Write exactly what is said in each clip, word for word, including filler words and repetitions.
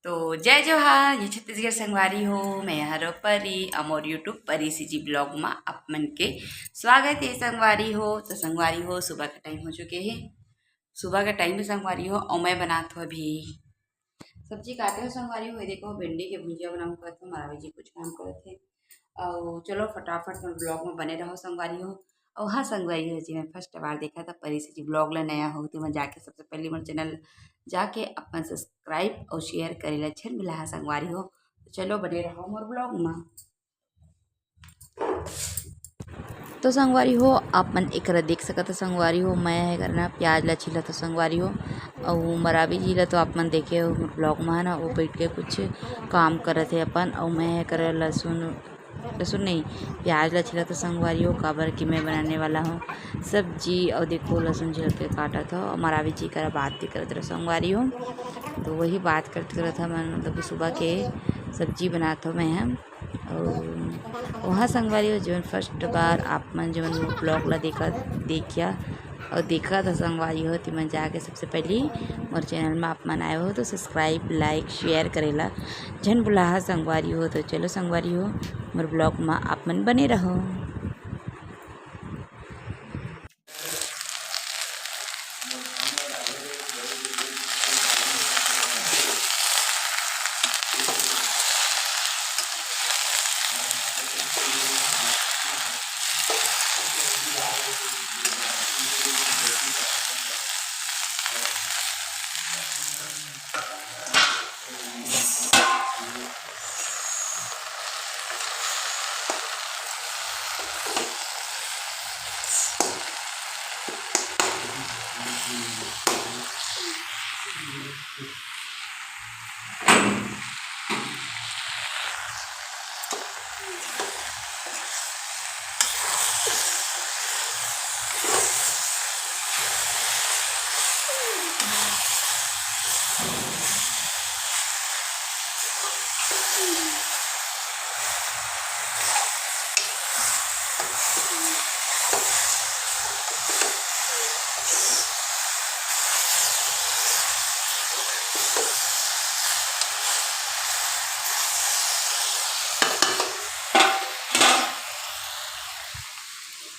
तो जय जोहार, ये छत्तीसगढ़ संगवारी हो, मैं हरो परी, अउ मोर YouTube परी सीजी vlog मा आप मन के स्वागत है संगवारी हो। तो संगवारी हो, सुबह का time हो चुके है, सुबह का time है संगवारी हो, अउ मैं बनात हो अभी सब्जी काटे हो संगवारी हो। ये देखो, भिंडी के भुंजिया बनाऊँ करत हो, मरावी जी कुछ काम करत है। अउ चलो फटाफट मोर vlog में बने रहो संगवारी हो। अउ हाँ संगवारी हो, जी मैं first बार देखा था परी सीजी vlog ला नया हो, तो मैं जाके सबसे पहले मोर channel जाके अपन subscribe अउ share करे ला झन भुलाहा संगवारी हो। तो चलो बने रहो मोर vlog में। तो संगवारी हो, आप मन एकरा देख सकत हो संगवारी हो, मैं हे करना प्याज ला छीलत हो संगवारी हो। अउ मरावी जी ला तो आप मन देखे हो vlog में, है ना, वो बैठ के कुछ काम करत है अपन। अउ मैं हे कर लहसुन, लहसुन नहीं, प्याज ला छीलत हो संगवारी हो, काबर कि मैं बनाने वाला हूँ सब्जी। अउ देखो लहसुन छील के काटत हो, अउ मरावी जी करा बात भी करत रहो संगवारी हो। तो वही बात करत करत हम, मतलब कि सुबह के सब्जी बनात हो मैं हम। अउ वहाँ संगवारी हो, जेमन first बार आप मन जेमन मोर vlog ला देखा, देखिया अउ देखा था संगवारी हो, तिमन जाके सबसे पहली मोर channel में आप मन आए हो तो subscribe, like, share करेला झन भुलाहा संगवारी हो। तो चलो संगवारी हो, मोर vlog में आप मन बने रहो।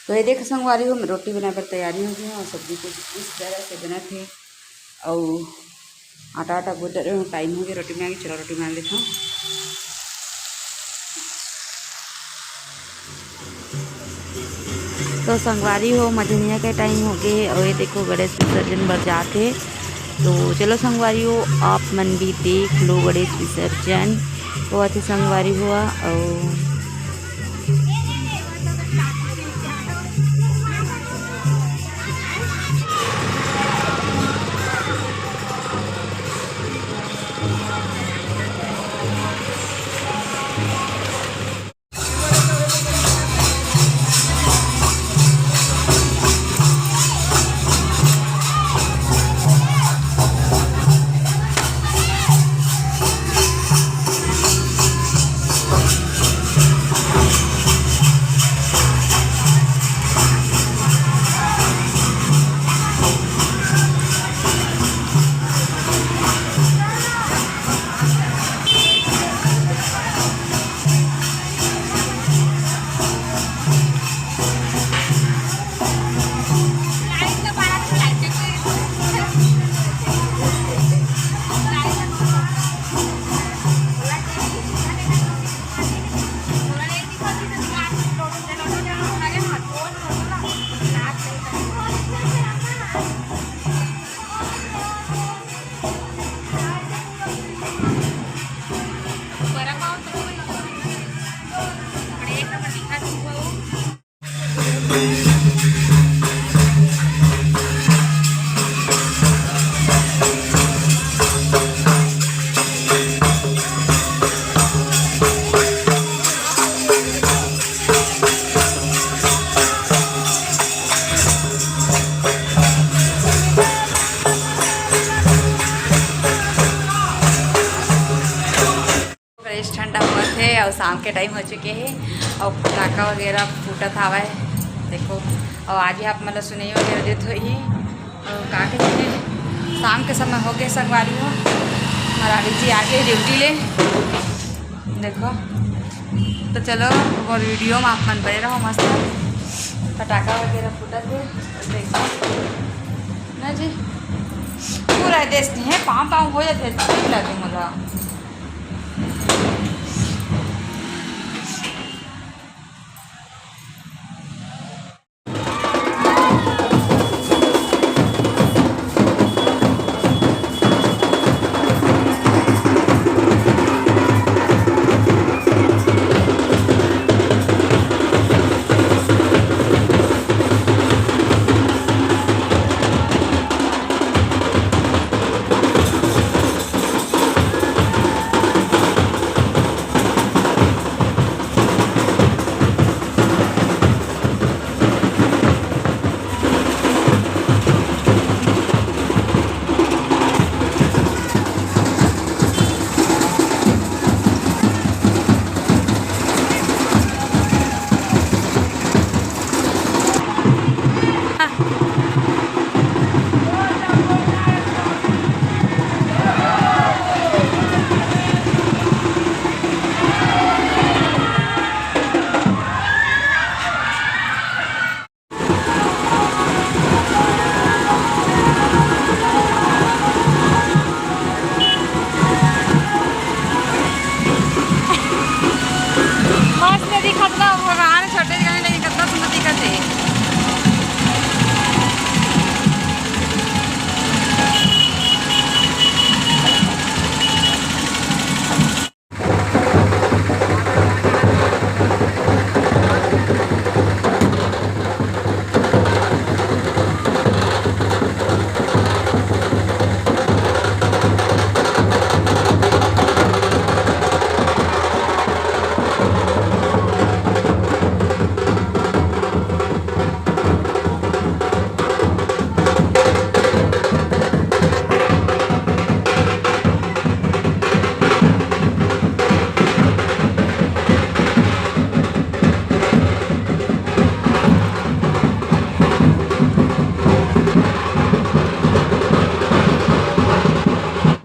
तो ये देखो संगवारी हो, मैं रोटी बनाए बर तैयारी हो गई हूँ अउ सब्जी कुछ इस तरह से बनत हे। अउ आटा, आटा गूंथत रहे हूँ, time हो गया रोटी बनाए के, चलो रोटी बना लेता हूँ। तो संगवारी हो, मझनिया के time हो गए हे अउ ये देखो गणेश विसर्जन बर जात हे। तो चलो संगवारी हो, आप मन भी देख लो गणेश विसर्जन होवत हे संगवारी हो। अउ fresh ठंडा होवत हे अउ शाम के time हो चुके हे अउ पटाखा वगैरह फूटत हवय। देखो, अउ आज ही आप मन ल सुनई वगैरह देत होही। अउ का कहिथे, शाम के समय हो गए संगवारी हो, हमार रानी जी आगे ड्यूटी ले, देखो। तो चलो, मोर वीडियो में आप मन बने रहो, मस्त फटाका वगैरह फूटत हे, देखो ना जी। पूरा देश नहीं है, पाँव पाँव हो जाते, ठीक लगे मोला।